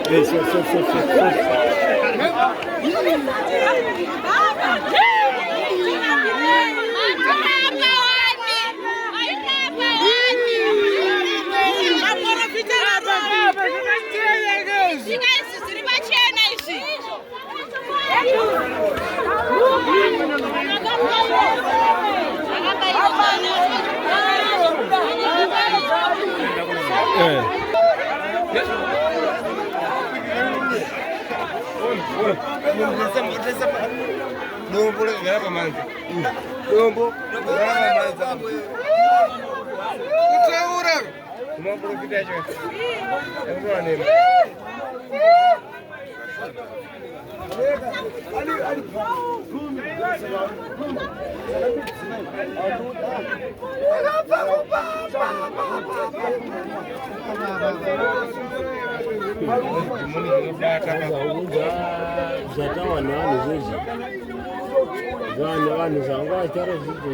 Hey, stop, stop, stop, stop, stop. Dombo rakagara pamanza. Dombo rakagara pamanza. Kutaura. Maprofita acho. Akutaura nemi. Zvatawana vanhu zvezvi vanhu vanhu zvanga vachitaura zvizvi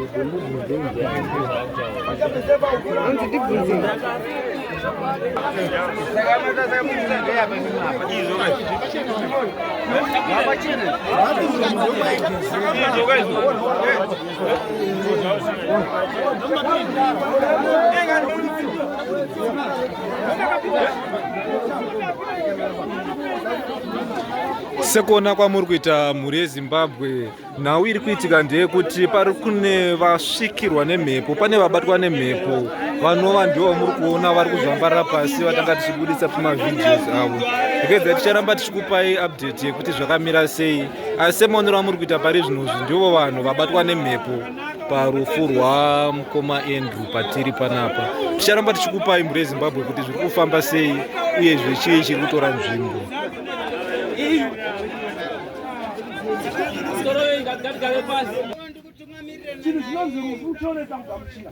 Sekuona kwamuri kuita, mhuri yeZimbabwe, nhau iri kuitika ndeyekuti pari kune vasvikirwa nemhepo, pane vabatwa nemhepo, vanova ndivo vamuri kuona vari kuzvambarira pasi vatanga tichibudisa pamavideos avo. Ndikedza ticharamba tichikupai update yekuti zvakamira sei, asi semaonero amuri kuita pari zvinozvi, ndivo vanhu vabatwa nemhepo parufu rwamukoma Andrew patiri panapa. Ticharamba tichikupai, mhuri yeZimbabwe, kuti zviri kufamba sei uyezve chii chiri kutora nzvimbo. Chinhu chinonzi rufu chinonoita kugamuchira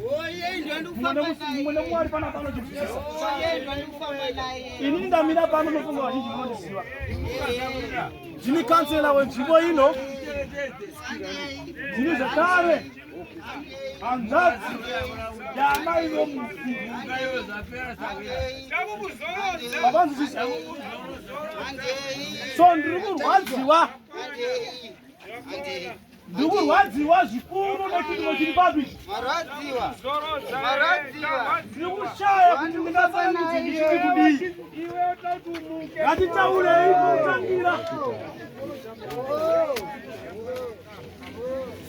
mumwe nemwari panapa anochibvisisa. Inini ndamira pano, nofunga vazhinji munondiziva, ndini kansela wenzvimbo ino, ndini zvekare hanzvadzi yaamai vomufi. Vavanzwisisa? So ndiri kurwadziwa, ndiri kurwadziwa zvikuru nechirimo chiri papi. Ndiri kushaya kuti ndingatsanangudze ndichiti kudii. Ngatitaurei kutangira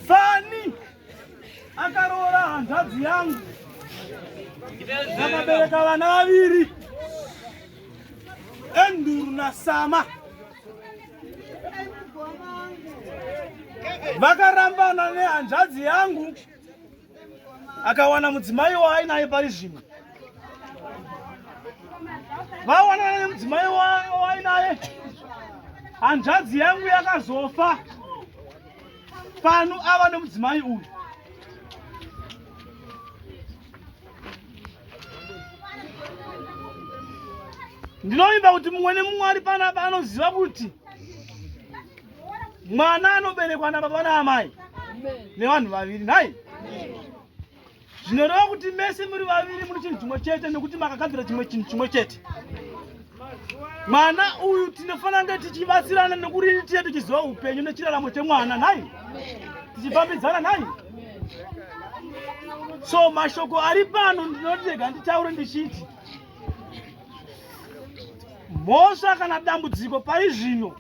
Fani akaroora hanzvadzi yangu, vakabereka vana vaviri, Enduru naSama. Vakarambana nehanzvadzi yangu, akawana mudzimai waainaye pari zvino. Vawanana nemudzimai wainaye, hanzvadzi yangu yakazofa pano ava nemudzimai uyu. Ndinovimba kuti mumwe nemumwe ari panapa anoziva kuti mwana anoberekwa nababa naamai nevanhu vaviri, nhai? Zvinoreva kuti mese muri vaviri muri chinhu chimwe chete, nekuti makagadzira chimwe chinhu chimwe chete. Mwana uyu tinofanira kunge tichibatsirana nekurinitira, tichiziva upenyu nechiraramo chemwana, nhai? Tichifambidzana, nhai? So mashoko ari pano ndinoti rega nditaure ndichiti mhosva kana dambudziko pari zvino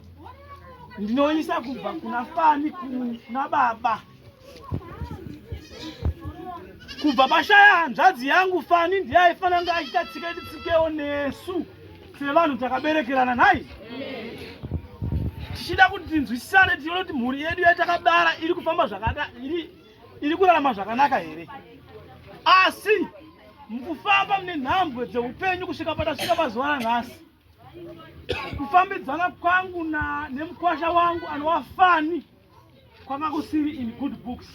ndinoisa kubva kuna Fani kuna baba. Kubva pashaya hanzvadzi yangu, Fani ndiye aifanira kunge achiita tsika titsikewo nesu sevanhu takaberekerana, nhai? Tichida kuti tinzwisisane, tione kuti mhuri yedu yatakabara iri kufamba zvakada, iri kurarama zvakanaka here. Asi mukufamba mune nhambwe dzeupenyu kusvika patasvika pazuva ranhasi, kufambidzana kwangu nemukwasha wangu anova Fani kwanga kusiri in good books,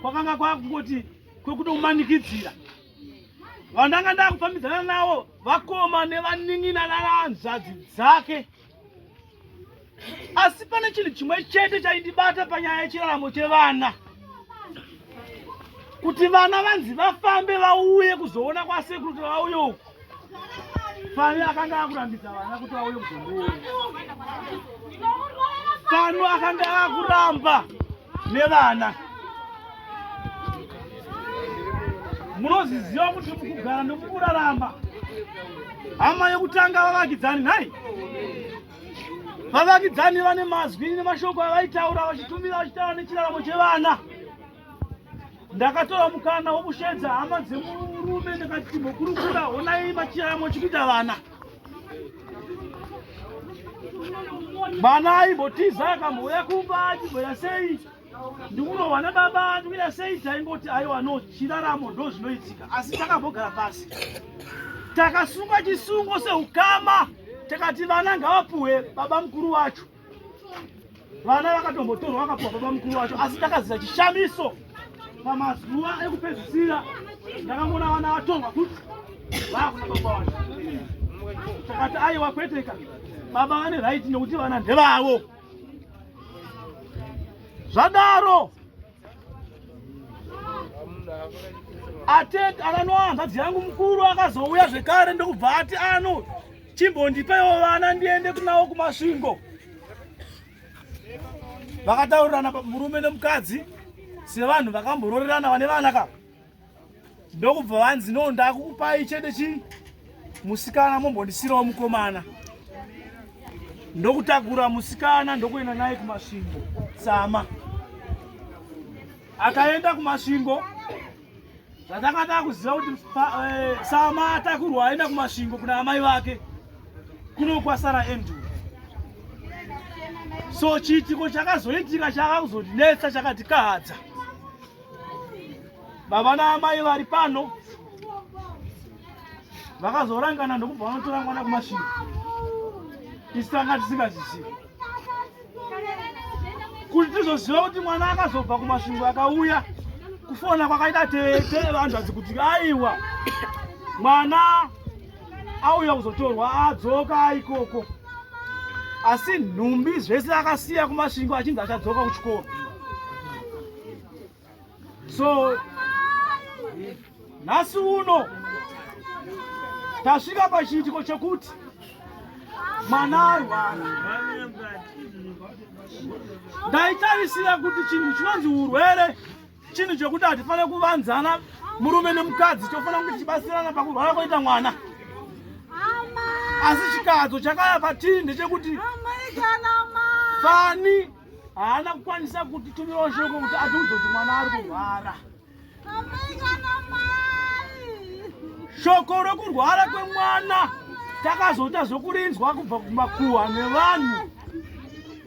kwakanga kwakungoti kwekutomanikidzira. Vandanga ndakufambidzana navo vakoma nevanin'ina nahanzvadzi dzake, asi pane chinhu chimwe chete chaindibata panyaya yechiraramo chevana, kuti vana vanzi vafambe vauye kuzoona kwasekuru, kuti vauye uku. Fani akanga akurambidza vana kuti vauye kuzondiona. Fani akanga akuramba nevana. Munozviziva kuti mukugara nomukurarama, hama yekutanga vavakidzani, nhai? Vavakidzani vane mazwi nemashoko avaitaura vachitumira, vachitaura nechiraramo chevana. Ndakatora mukana wokushedza hama dzemurume, ndikati timbokurukura, honai machiraramo chikuita vana. Mwana aimbotiza akambouya kumba achimboita sei, ndikurohwa nababa, ndikuita sei. Taingoti aiwa, no, chiraramo ndo zvinoitika. Asi takambogara pasi, takasunga chisungo seukama, takati vana ngavapuwe baba mukuru wacho. Vana vakatombotorwa vakapuwa baba mukuru wacho, asi takaziva chishamiso pamazuva ekupedzisira, ndakamona vana vatorwa kuti vaakuna baba wacho. Takati aiwa, kweteka, baba vane right nekuti vana ndevavo. Zvadaro, atete ananoa hanzvadzi yangu mukuru akazouya zvekare, ndokubva ati ano chimbondipeiwo vana ndiende kunawo kuMasvingo. Vakataurirana murume nemukadzi sevanhu vakambororerana vane vana ka, ndokubva vanzi no, ndakukupai chete chi musikana, mombondisirawo mukomana. Ndokutakura musikana ndokuenda naye kuMasvingo. Sama akaenda kuMasvingo. Zvatanga takuziva kuti Sama atakurwa aenda kuMasvingo kuna amai vake, kuno kwasara Andrew. So chiitiko chakazoitika chakazondinetsa, chakatikahadza, baba naamai vari pano vakazorangana ndokubva vanotora mwana kuMasvingo. Isu tanga tisingazizivi kuti tizoziva kuti mwana akazobva kuMasvingo akauya, kufona kwakaita tete vanzvadzi kuti aiwa, mwana auya kuzotorwa, adzoka ikoko, asi nhumbi zvese akasiya kuMasvingo achinzi achadzoka kuchikoro. So nhasi uno tasvika pachiitiko chekuti mwana arwara. Ndaitarisira kuti chinhu chinonzi urwere chinhu chekuti hatifanira kuvanzana murume nemukadzi, tofanira kunge tichibatsirana pakurwara koita mwana, asi chikadzo chakaya patiri ndechekuti Fani haana kukwanisa kutitumirawo shoko kuti atiudze kuti mwana ari kurwara. Shoko rokurwara kwemwana takazoita zvokurinzwa kubva kumakuhwa nevanhu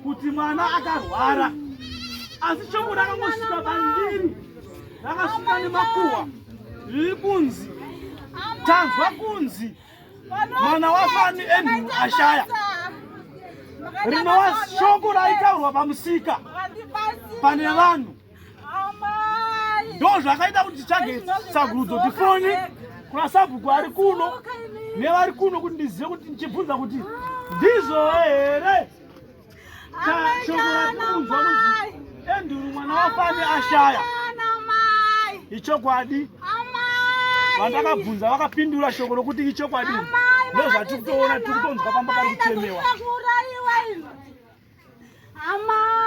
kuti mwana akarwara, asi shoko rakangosvika pandiri rakasvika nemakuhwa riri kunzi tanzwa kunzi Mwana waFani Andrew ashaya, rinova shoko raitaurwa pamusika pane vanhu. Ndo zvakaita kuti titsvage tsagurudzo, tifoni kuna sabhuku ari kuno nevari kuno kuti ndizive kuti ndichibvunza kuti ndizvo here shoko ratirikunzwa kunzi Andrew mwana waFani ashaya. Ichokwadi, vandakabvunza vakapindura shoko rokuti ichokwadi. Ndozvatiri kutoona, tiri kutonzwa pamba pari kuchemewa.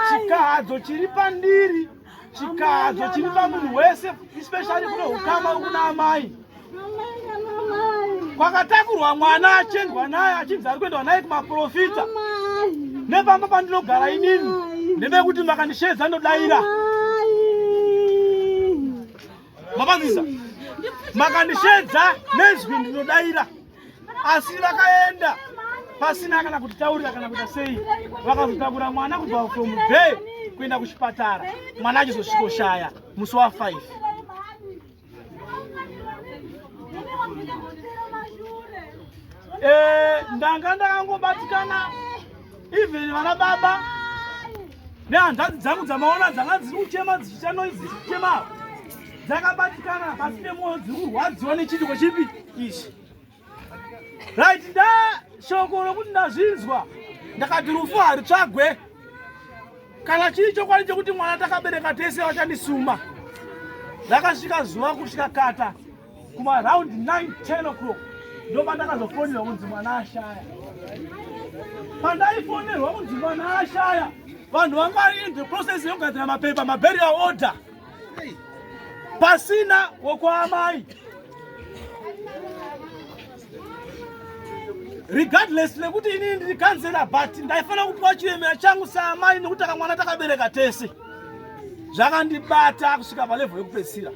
Chikahadzo chiri pandiri, chikahadzo chiri pamunhu wese, especially kune ukama kuna amai kwakatakurwa mwana achiendwa naye, achinzi ari kuendwa naye kumaprofita. Nepamba pandinogara inini ndevekuti makandishedza ndodaira, mapanzisa, makandishedza nezwi ndinodaira. Asi vakaenda pasina kana kutitaurira kana kuita sei, vakazotakura mwana kubva from there kuenda kuchipatara, mwana achizosvikoshaya musi wa5. Ndanga ndakangobatikana, even vana baba nehanzvadzi dzangu dzamaona dzanga dziri kuchema, dzichiita noise, dzichichema, dzakabatikana pasi pemwoyo, dziri kurwadziwa nechiitiko chipi ichi. Right, nda shoko rokuti ndazvinzwa, ndakati rufu haritsvagwe. Kana chiri chokwadi chekuti mwana takabereka tese, vachandisuma. Ndakasvika zuva kusvika kata kumaraundi 9 10 o'clock, ndopandakazofonerwa kunzi mwana ashaya. Pandaifonerwa kunzi mwana ashaya, vanhu vanga vari in the process yekugadzira mapepa, maburial order, pasina wokwaamai. Regardless nekuti inini ndiri kanzela, but ndaifanira kupiwa chiremera changu saamai nekuti takamwana takabereka tese. Zvakandibata kusvika palevel yekupedzisira.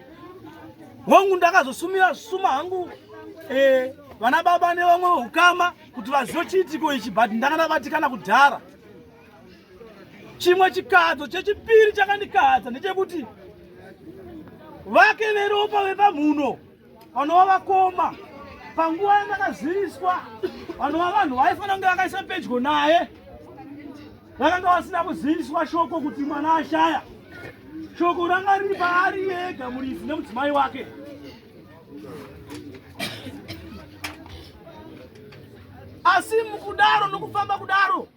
Hongu, ndakazosumira suma hangu vana baba nevamwe ukama kuti vazive chiitiko ichi, but ndanga ndabatikana kudhara. Chimwe chikadzo chechipiri chakandikadza ndechekuti vake veropa vepamhuno, vanova vakoma, panguva yandakaziviswa, vanova vanhu vaifanira kunge vakaisa pedyo naye, vakanga vasina kuziviswa shoko kuti mwana ashaya. Shoko ranga riri paari ega muridzi nemudzimai wake. Asi mukudaro, nokufamba kudaro,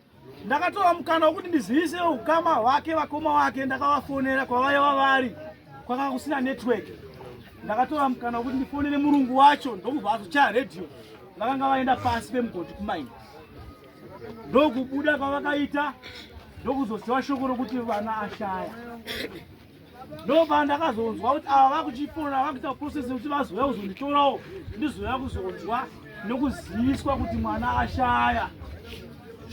ndakatora mukana wekuti ndizivise ukama hwake, vakoma wake. Ndakavafonera kwavaiva vari, kwakanga kusina network. Ndakatora mukana wekuti ndifonere murungu wacho, ndokubva azochaya redhiyo. Vakanga vaenda pasi pemugodhi kumaini, ndokubuda kwavakaita, ndokuzoziva shoko rokuti vana ashaya. Ndopa ndakazonzwa kuti ava vakuchifona, vakuita process yekuti vazouya kuzonditorawo, ndizouya kuzonzwa nokuziviswa kuti mwana ashaya.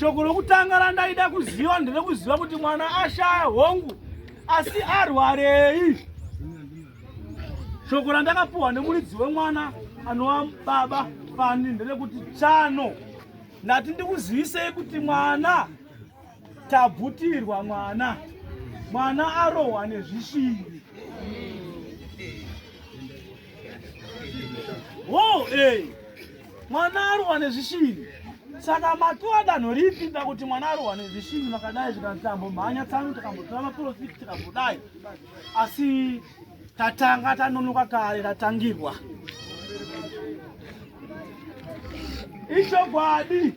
Shoko rokutanga randaida kuziva nderekuziva kuti mwana ashaya, hongu, asi arwarei? Shoko randakapuhwa nemuridzi wemwana, anova baba Fani, nderekuti tsano ndati ndikuzivisei kuti mwana tabvutirwa, mwana arohwa nezvishiri. Wo mwana arohwa nezvishiri. Saka matura danho ripi pakuti mwana arohwa nezvishiri? Makadai zvikanzi tambomhanya tsano, tikambotora maprofiti, tikambodai, asi tatanga tanonoka kare, tatangirwa. Ichokwadi,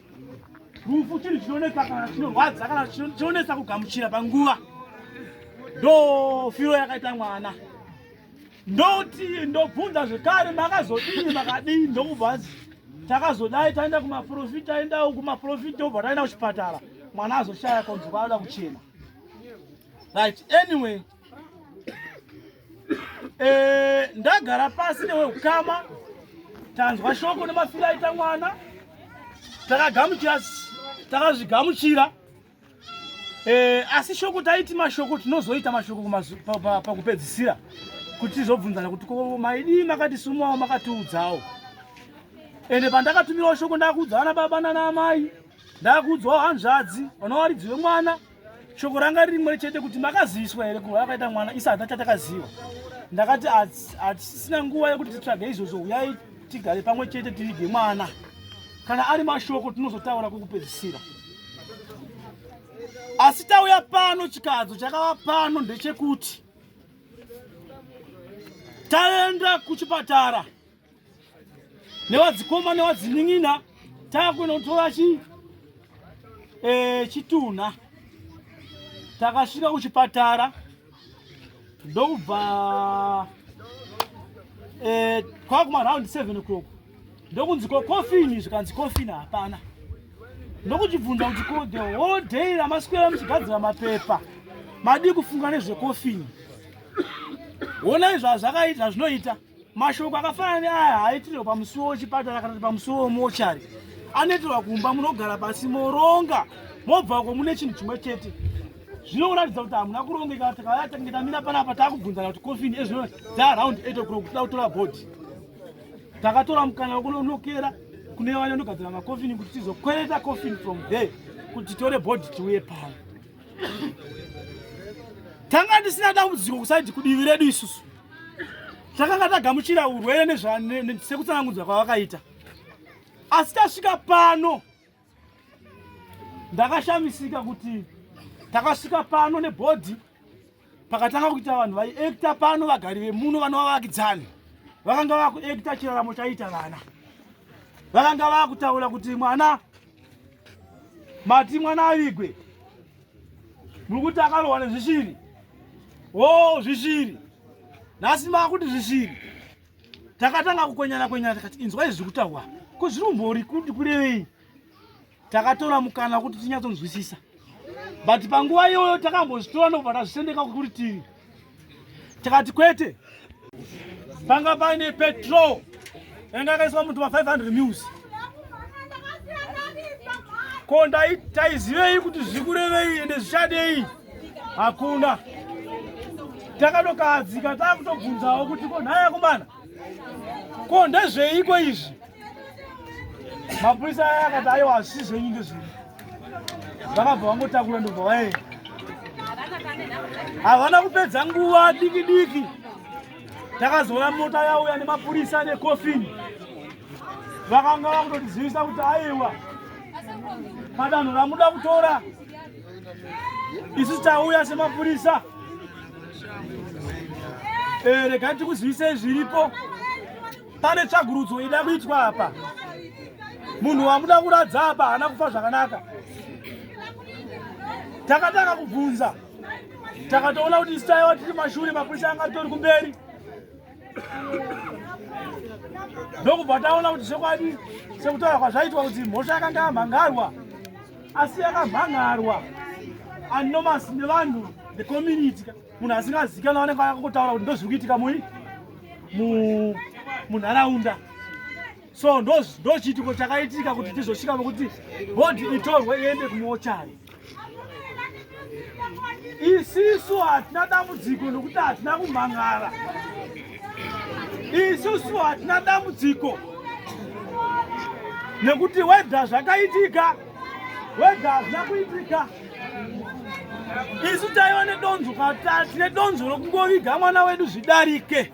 rufu chinhu chinonetsa kana chinorwadza kana chinonetsa kugamuchira panguva. Ndo firo yakaita mwana. Ndoti ndobvunza zvekare, makazodini, makadii? Ndokubva takazodai, taenda kumaprofita, taendawo kumaprofita, obva taenda kuchipatara, mwana azoshaya, kunzi kwaada kuchena. Right, anyway, ndagara pasi neweukama, tanzwa shoko nemafiro aita mwana, takagamuchira, takazvigamuchira. Asi shoko taiti mashoko tinozoita mashoko pakupedzisira kuti tizobvunzana kuti ko maidii, makatisumawo, makatiudzawo. Ende pandakatumirawo shoko, ndakuudza vana baba nana amai, ndakuudzawo hanzvadzi vanovaridzi vemwana, shoko ranga riri rimwe chete kuti makaziviswa here kuva akaita mwana? Isi hatina chatakaziva. Ndakati hatisina nguva yekuti titsvage izvozvo, uyai tigare pamwe chete tivige mwana. Kana ari mashoko tinozotaura kwekupedzisira. Asi tauya pano, chikadzo chakava pano ndechekuti taenda kuchipatara nevadzikoma nevadzinin'ina, takuenda kutora chi chitunha. Takasvika kuchipatara ndokubva kwakumaraundi 7 o'clock, ndokunzi ko kofini? Zvikanzi kofini hapana. Ndokuchibvunza kuti ko the whole day ramaswera muchigadzira mapepa, madii kufunga nezvekofini? Honai zvazvakaita, zvinoita mashoko akafanana neaya haaitirwa pamusuwo wechipatara kana kuti pamusuwo wemochari, anoitirwa kumba. Munogara pasi, moronga, mobvako mune chinhu chimwe chete. Zvinoratidza kuti hamuna kurongeka. Takauya, tange tamira panapa, taakubvunzana kuti kofini ezvino dzaaround 8 o'clock, toda kutora body. Takatora mukana wekunonokera kune vaya vanogadzira makofini kuti tizokwereta coffin from there kuti titore body tiuye pano. Tanga tisina dambudziko kuside kudivi redu. Isusu takanga tagamuchira urwere sekutsanangudzwa kwavakaita, asi tasvika pano ndakashamisika kuti takasvika pano nebody, pakatanga kuita vanhu vaiacta pano. Vagari vemuno vanova vavakidzani vakanga vakuacta chiraramo chaiita vana, vakanga vakutaura kuti mwana, mati mwana avigwe, muri kuti akarohwa nezvishiri. O zvishiri, nhasi makuti zvishiri. Takatanga kukwenyana kwenyana, takati inzwa izvi kutaurwa ko zviri kuti kurevei? Takatora mukana kuti tinyatsonzwisisa, but panguva iyoyo takambozvitora ndobva tazvisendeka kuritivi, takati kwete. Panga paine petrol yanga yakaiswa mutu ma500 mils. Ko taizivei kuti zvikurevei ende zvichadei? Hakuna. Takatokadzika, takutobvunzawo kuti ko nhaya kumana, ko ndezveiko izvi? Mapurisa aya akati aiwa, hazvisi zvenyu, ndezvenyu. Vakabva vangotakura ndobva vaenda. Havana kupedza nguva diki diki, takazoona mota yauya nemapurisa nekofini. Vakanga vakutotizivisa kuti aiwa, padanho ramuda kutora isu tauya semapurisa. Regai tikuzivisei zviripo. Pane tsvagurudzo ida kuitwa apa. Munhu wamuda kuradza apa haana kufa zvakanaka. Takatanga kubvunza, takatoona kuti isu taiva tiri mashure, mapurisa anga tori kumberi, ndokubva taona kuti zvokwadi sekutaura kwazvaitwa kuti mhosva yakanga yamhangarwa, asi yakamhangarwa anonymous nevanhu, the community, munhu asingazikanwa vanenge vakangotaura kuti ndozviri kuitika mui munharaunda. So ndo chiitiko chakaitika kuti tizosvika pokuti body itorwe iende kumochari. Isisu hatina dambudziko nokuti hatina kumhangara. Isusu hatina dambudziko nekuti whether zvakaitika, whether hazvina kuitika, isu taiva nedonzvo, tine donzvo rokungoviga mwana wedu zvidarike.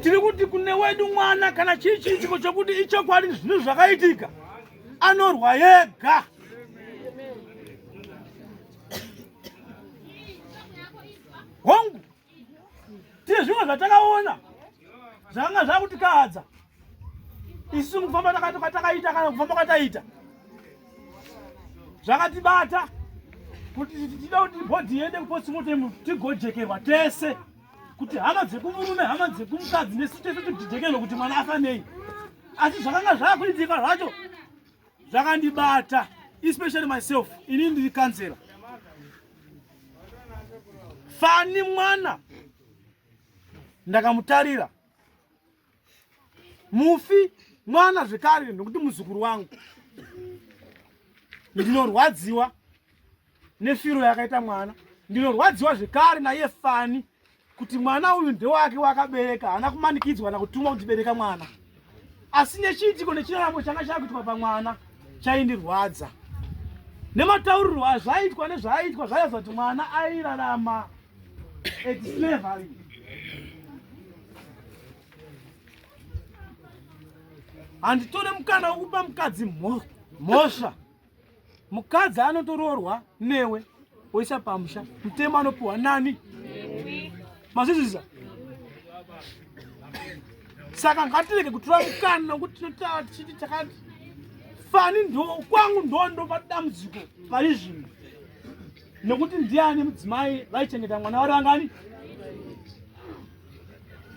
Tiri kuti kune wedu mwana, kana chii chiitiko chokuti ichokwadi zvinhu zvakaitika, anorwa yega. Hongu, tine zvimwe zvatakaona zvakanga zvakutikahadza isusu mukufamba kwatakaita kana kufamba kwataita, zvakatibata kuti tida kuti body iende kupostmortem, tigojekerwa tese, kuti hama dzekumurume, hama dzekumukadzi nesu tese tijekerwe kuti mwana afa nei. Asi zvakanga zvakuitika zvacho zvakandibata, especially myself, ini ndiri councillor. Fani mwana ndakamutarira, mufi mwana zvekare, nokuti muzukuru wangu. Ndinorwadziwa nefiro yakaita mwana. Ndinorwadziwa zvekare naiye Fani kuti mwana uyu ndewake wakabereka, haana kumanikidzwa na kutumwa kuti bereka mwana, asi nechiitiko nechiraramo changa chakuitwa pamwana chaindirwadza, nemataurirwo azvaitwa nezvaaitwa zvairatidza kuti mwana airarama at slavery. Handitore mukana wekupa mukadzi mhosva. Mukadzi anotoroorwa newe woisa pamusha, mutemo anopiwa nani? Mazvizvisa? Saka ngatirege kutora mukana nokuti tinotaura tichiti takati fani ndo kwangu ndo padambudziko pari zvino, nekuti ndiani mudzimai vaichengeta mwana vari vangani?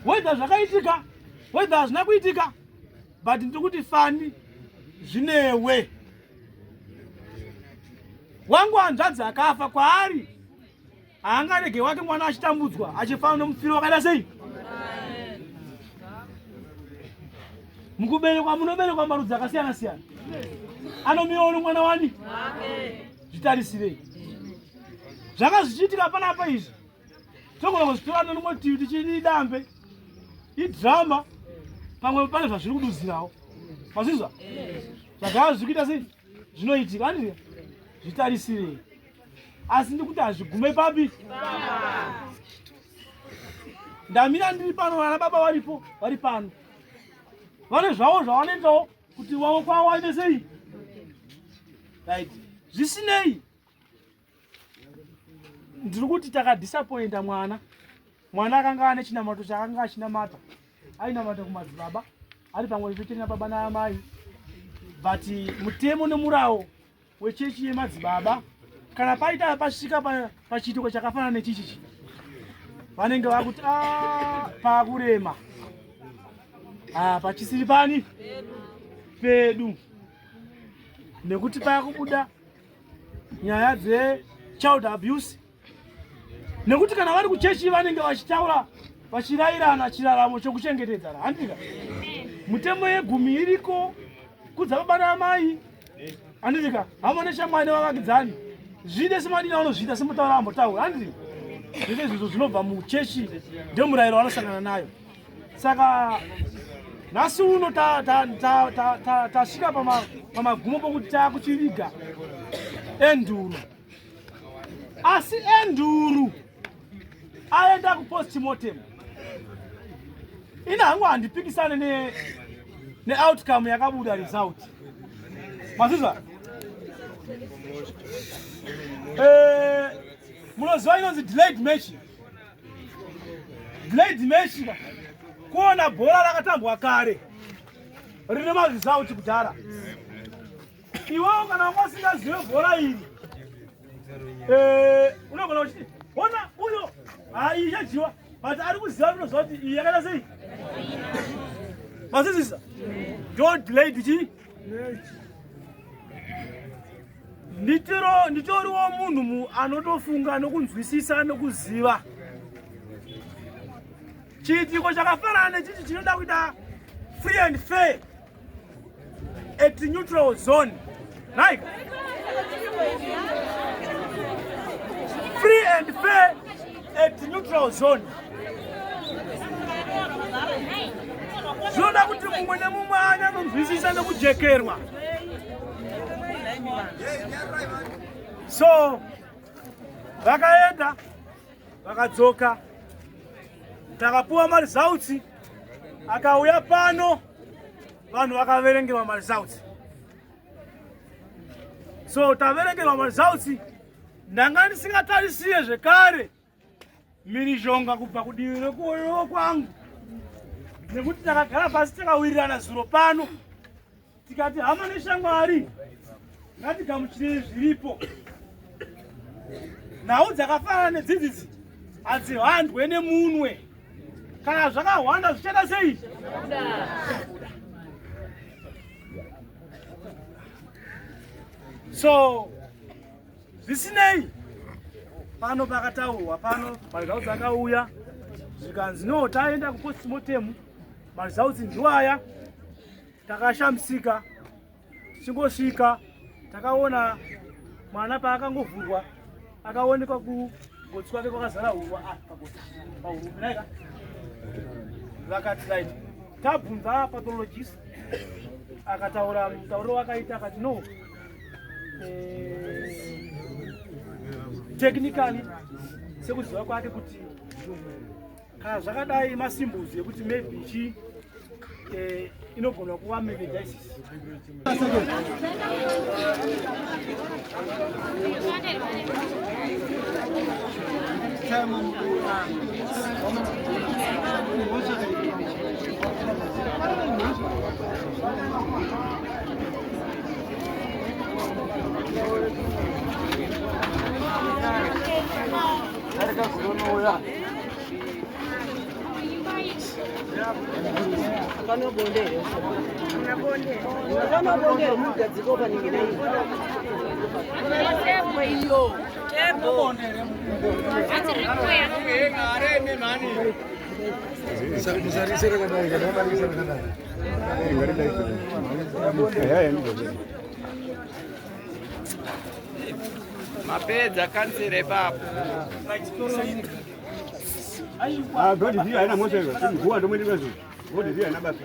Whether zvakaitika, whether hazvina kuitika, but ndiri kuti fani zvinewe. Wangu hanzvadzi akafa kwaari haangarege wake mwana achitambudzwa achifana nomufiro wakaita sei? Mukuberekwa munoberekwa marudzi akasiyana siyana, anomirawo nomwana wani? Zvitarisirei zvanga zvichiitika panapa izvi, togona kuzvitora nerimwe tivi tichiti idambe, idrama, pamwe pane zvazviri kududzirawo. Mazvizwa zvagara zviri kuita sei? Zvinoitika andii, zvitarisirei, asi ndikuti hazvigume papi. Ndamira ndiri pano, vana baba varipo, vari pano, vane zvavo zvavanoitawo kuti wavo kwavo waite sei, right? Zvisinei, ndiri kuti takadisappointa mwana. Mwana akanga ane chinamato chaakanga achinamata, ainamata kumadzibaba ari pamwe chete nababa naamai, but mutemo nemurawo wechechi yemadzibaba, kana paita pasvika pachiitiko chakafanana nechichichi, vanenge vakuti ah, pakurema ah, pachisiri pani pedu, nekuti pakubuda nyaya dzechild abuse, nekuti kana vari kuchechi vanenge vachitaura vachirayirana chiraramo chokuchengetedzana, handika? Mutemo yegumi iriko, kudza baba naamai, handika? Hama neshamwari nevavakidzani, zvide semadini vanozviita semutaura ambotaura, handika? Zvese izvozvo zvinobva muchechi, ndomurayiro vanosangana nayo. Saka nhasi uno tasvika pamagumo pokuti taakuchiviga Enduru, asi Enduru aenda kupostmortem. Ina hangu handipikisane neoutcome yakabuda, result, mazvizwa? Munoziva inonzi delayed match. Delayed match kuona bhora rakatambwa kare rine maresult kudhara. Iwewo kana wanga usingazive bhora iri, unogona uchiti ona uyo hai ichajiwa, but ari kuziva unoziva kuti iyi yakaita sei. Mazvizvisa? Ndo delayed chii. Nditoriwo munhu anotofunga nokunzwisisa nokuziva chiitiko chakafanana nechichi chinoda kuita free and fair at neutral zone, like free and fair at neutral zone. Zvinoda kuti mumwe nemumwe anyanonzwisisa nekujekerwa. So vakaenda, vakadzoka, takapuwa maresults, akauya pano, vanhu vakaverengerwa maresults. So taverengerwa maresults, ndanga ndisingatarisire zvekare mhirizhonga kubva kudivi rekuoyo kwangu, nekuti takagara pasi takawirirana zuro pano, tikati hama neshamwari ngatigamuchirei zviripo. Nhau dzakafanana nedzidzidzi hadzihandwe nemunwe, kana zvakahwanda zvichaita sei? So zvisinei, pano pakataurwa pano, maresults akauya, zvikanzi no, taenda kupostmortem, maresults ndiwaya. Takashamisika tichingosvika, takaona mwana paakangovhurwa akaonekwa kugotsi kwake kwakazara hurwa, ah, pagotsi pahurume naika. Vakati right, tabvunza pathologist, akataura mutauriro wakaita, akati no, technically sekuziva kwake kuti kana zvakadai masimbuzi ekuti maybe chi Eh, inogona kuva meningitis. Mapedza kansere ipapo. Ah, God is here, haina mhosva iyo. Guwa ndomwendera zvo. God is here, haina basa.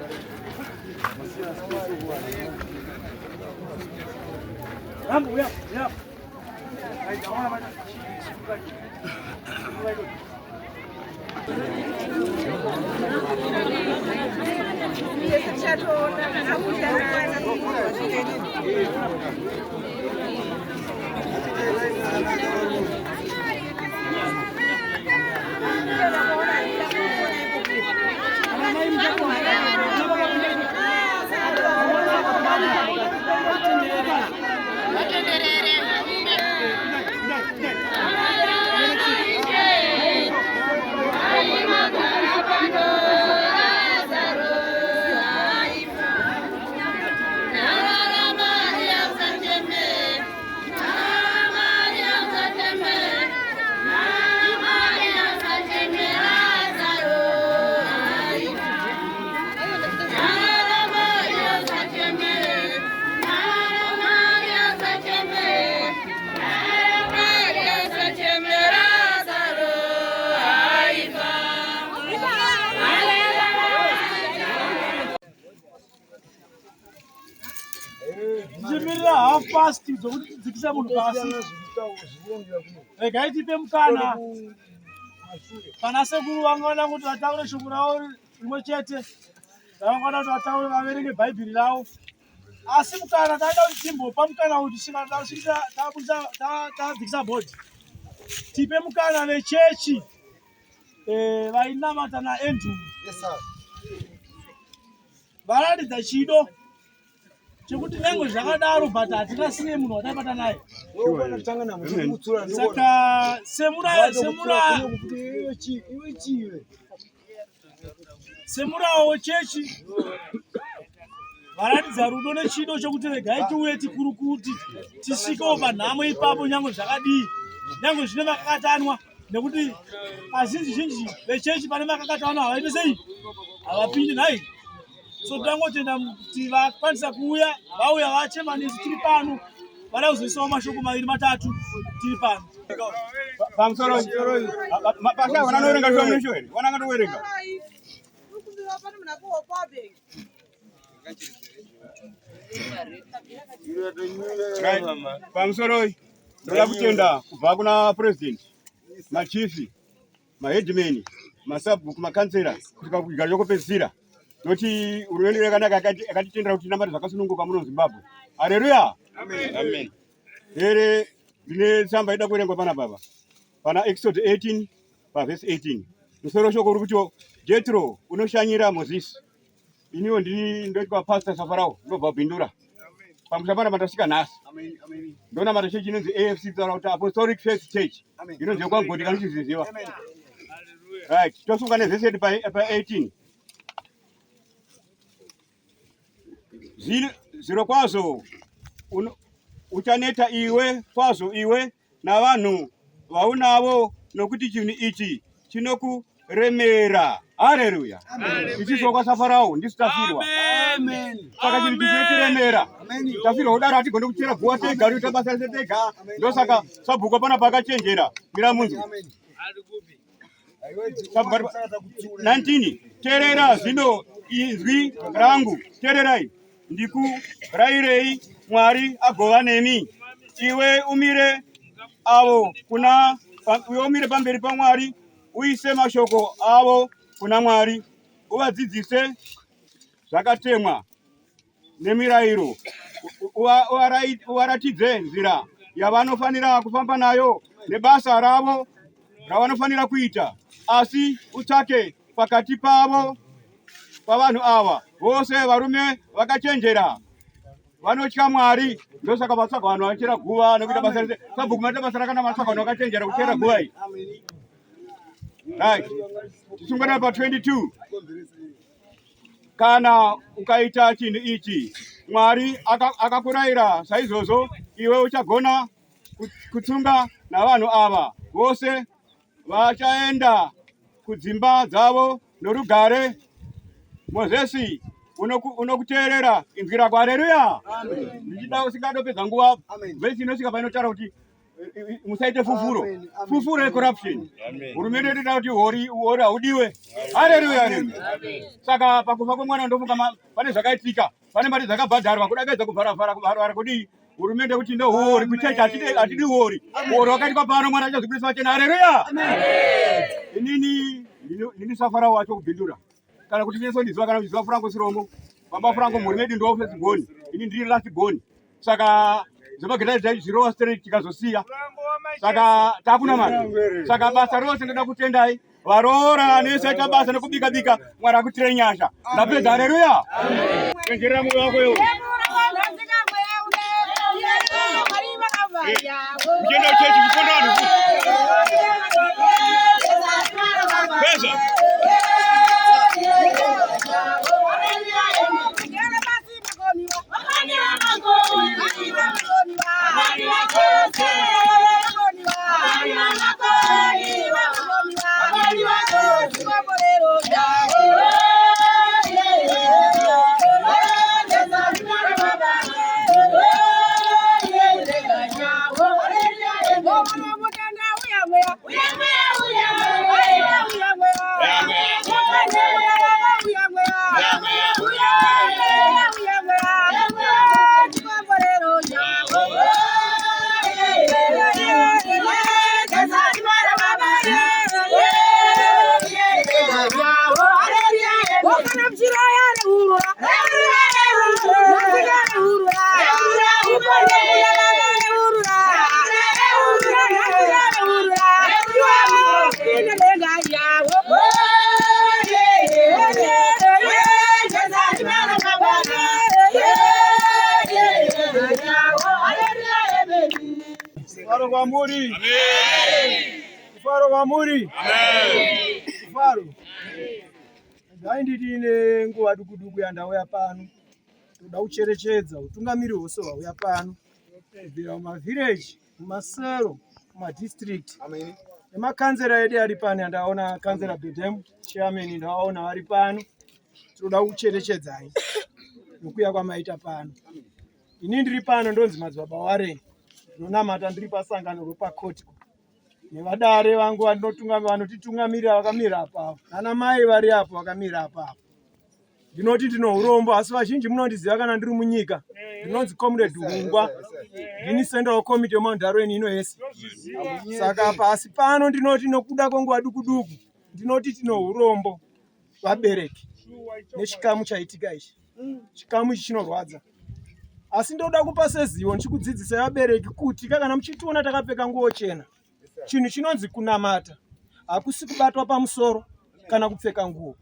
Rambo, uya, uya. Ndichimirira half past dzokuti tidzikise munhu pasi. Regai tipe mukana pana sekuru vangaona kuti vataure shoko ravo rimwe chete, ravangada kuti vataure vaverenge bhaibheri ravo. Asi mukana taida kuti timbopa mukana uyu tisvika tadzikisa bhodhi, tipe mukana vechechi eh, vainamata naAndrew varatidza chido chekuti nyange zvakadaro but hatingasiye munhu wataibata naye. Saka semura semura semurawo wechechi varatidza rudo nechido chokuti regai tiuye tikurukuti tisvikewo panhamo ipapo nyange zvakadii, nyange zvine makakatanwa, nekuti kazhinji zhinji vechechi pane makakatanwa havaite sei, havapindi nhai. So tangotenda kuti vakwanisa kuuya, vauya vachema nesu tiri pano, vada kuzoisawo mashoko maviri matatu tiri pano. Pamusoro pasha wana nowerenga shuwa munesho here? Wana ngatowerenga. Right. Pamusoro ndoda kutenda kubva kuna president, machifi, maheadman, masabhuku, makansera kusvika kugaro yokupedzisira. Noti hurumende yakanaka yakatitendera kuti tinamate zvakasununguka muno muZimbabwe. Haleluya. Amen. Here ndine tsamba ida kuverengwa pana baba. Pana Exodus 18 pavhesi 18. Musoro shoko uri kuti Jethro unoshanyira Mozisi. Iniwo ndini ndoitwa Pastor Safarao ndobva Bindura. Pamusha pana patasvika nhasi. Ndonamata chechi inonzi AFC taura kuti Apostolic Faith Church. Inonzi yekwaGodi kana uchiziziva. Right, tosunga nevhesi yedu pa 18. Zviro kwazvo uchaneta iwe kwazvo iwe navanhu vaunavo, nokuti chinhu ichi chinokuremera. Haleluya! Ichi kwaSafarao ndisu tafirwa, saka chinhu ichi chinotiremera. Tafirwa kudaro hatigone kuchera guwa tega, rinoita basa rese tega. Ndosaka sabhuku pana paakachenjera mira munzwi 19 Teerera zvino inzwi rangu, teererai ndikurairei, Mwari agova nemi. Iwe umire avo kuna iwe umire pamberi paMwari, uise mashoko avo kuna Mwari, uvadzidzise. zvakatemwa nemirayiro, uvaratidze nzira yavanofanira kufamba nayo nebasa ravo ravanofanira kuita, asi utsvake pakati pavo pavanhu ava vose varume vakachenjera vanotya Mwari. Ndosaka vatsvaga vanhu vanochera guva nekuita basa rese. Sabhuku maita basa rakanaka, matsvaga vanhu vakachenjera kuchera guva iyi. Right, tisungana pa 22. Kana ukaita chinhu ichi, Mwari akakurayira saizvozvo, iwe uchagona kutsunga navanhu ava vose vachaenda kudzimba dzavo norugare. Mozisi unokuteerera inzwi rako. Haleluya! Ndichida usingadopedza nguva, vhesi inosvika painotaura kuti musaite fufuro, fufuro yecorruption. Hurumende inoda kuti hori hori haudiwe. Haleluya, haleluya! Saka pakufa kwemwana ndofunga pane zvakaitika, pane mari dzakabhadharwa kudakaidza kuvharavhara kuvharavhara kudii hurumende kuti ndohuori kuchechi hatidi huori huori wakaitwa pano mwana achazvibudisa pachena haleluya inini ndini safara wacho kubhindura kana kuti nyesondiziva kana kuziva franco siromo baba franco mhuri medu ndo first born ini ndiri last born saka zvemagitari zvirova straight tikazosiya saka takunamata saka basa rose ndoda kutendai varoora nesaita basa nekubika bika mwari akutire nyasha ndapedza haleluya chenjerera mwoyo wako iwe Mjenda uchechi kuponda vanhu. Pesa. Mufaro kwamuri. Mufaro kwamuri. Mufaro. Dai nditine nguva duku duku yandauya pano. Toda kucherechedza utungamiri hwose hwauya pano. Kubvira mumavhireji, mumasero, mumadistrict. Nemakanzera edu ari pano yandaona kanzera Bedem, chairman ndawaona vari pano. Tinoda kucherechedzai nokuya kwamaita pano. Ini ndiri pano ndonzi Madzibaba Warren. Ndinonamata ndiri pasangano ropaKotiko. Nevadare vangu vanotitungamirira vakamira apo. Nana mai vari apo vakamira apo. Ndinoti ndino urombo asi vazhinji munondiziva kana ndiri munyika. Ndinonzi Comrade Hungwa. Ndini Central Committee yeMount Darwin ino yese. Saka pasi pano ndinoti nokuda kwenguva duku duku ndinoti tino urombo vabereki nechikamu chaitika ichi. Chikamu ichi chinorwadza. Asi ndoda kupa sezivo ndichikudzidzisai vabereki kuti kana muchitiona takapfeka nguo chena chinhu chinonzi kunamata hakusi kubatwa pamusoro kana kupfeka nguo.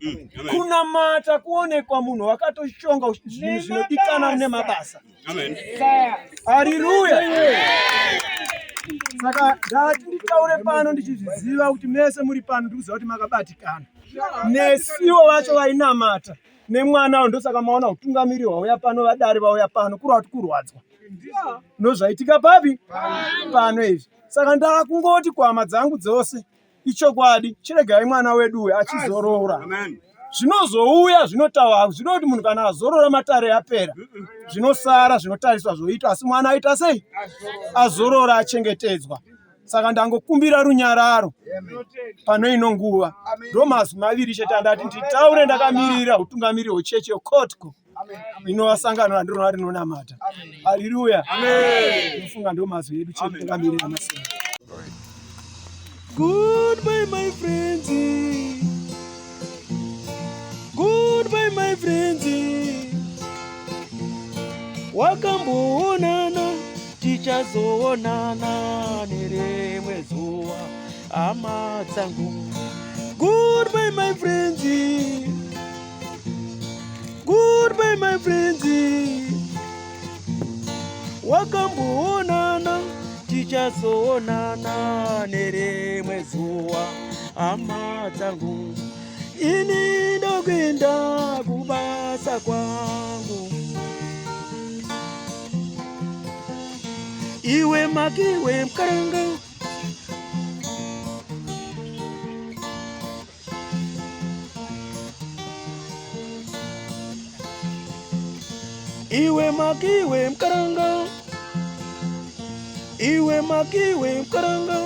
Kunamata kuonekwa munhu wakatoshonga zvinhu zvinodikana nemabasa. Hariruya. Saka ndati nditaure pano ndichizviziva kuti mese muri pano ndikuziva kuti makabatikana. Nesiwo vacho vainamata nemwana uyu, ndosaka maona utungamiri hwauya pano, vadare vauya pano, kureva kuti kurwadzwa nozvaitika papi pano izvi. Saka ndakungoti kuhama dzangu dzose, ichokwadi, chiregai mwana wedu uyu achizorora. Zvinozouya zvinotaura zvinoti munhu kana azorora matare apera, zvinosara zvinotariswa zvoitwa, asi mwana aita sei? Azorora, achengetedzwa. Saka ndangokumbira runyararo pano ino nguva. Ndomazwi maviri chete andati nditaure ndakamirira utungamiri hwechechi yeCotco inova sangano randinova rinonamata. Haleluya. Ndofunga ndomazwi edu chete takamirira masena. Goodbye my friends. Goodbye my friends. Wakamboonana, tichazoonana nerimwe zuva, hama dzangu. Goodbye my friends, goodbye my friends. Wakamboonana, tichazoonana nerimwe zuva, hama dzangu. Ini ndokuenda kubasa kwangu. Iwe makiwe mkaranga. Iwe makiwe mkaranga. Iwe makiwe mkaranga.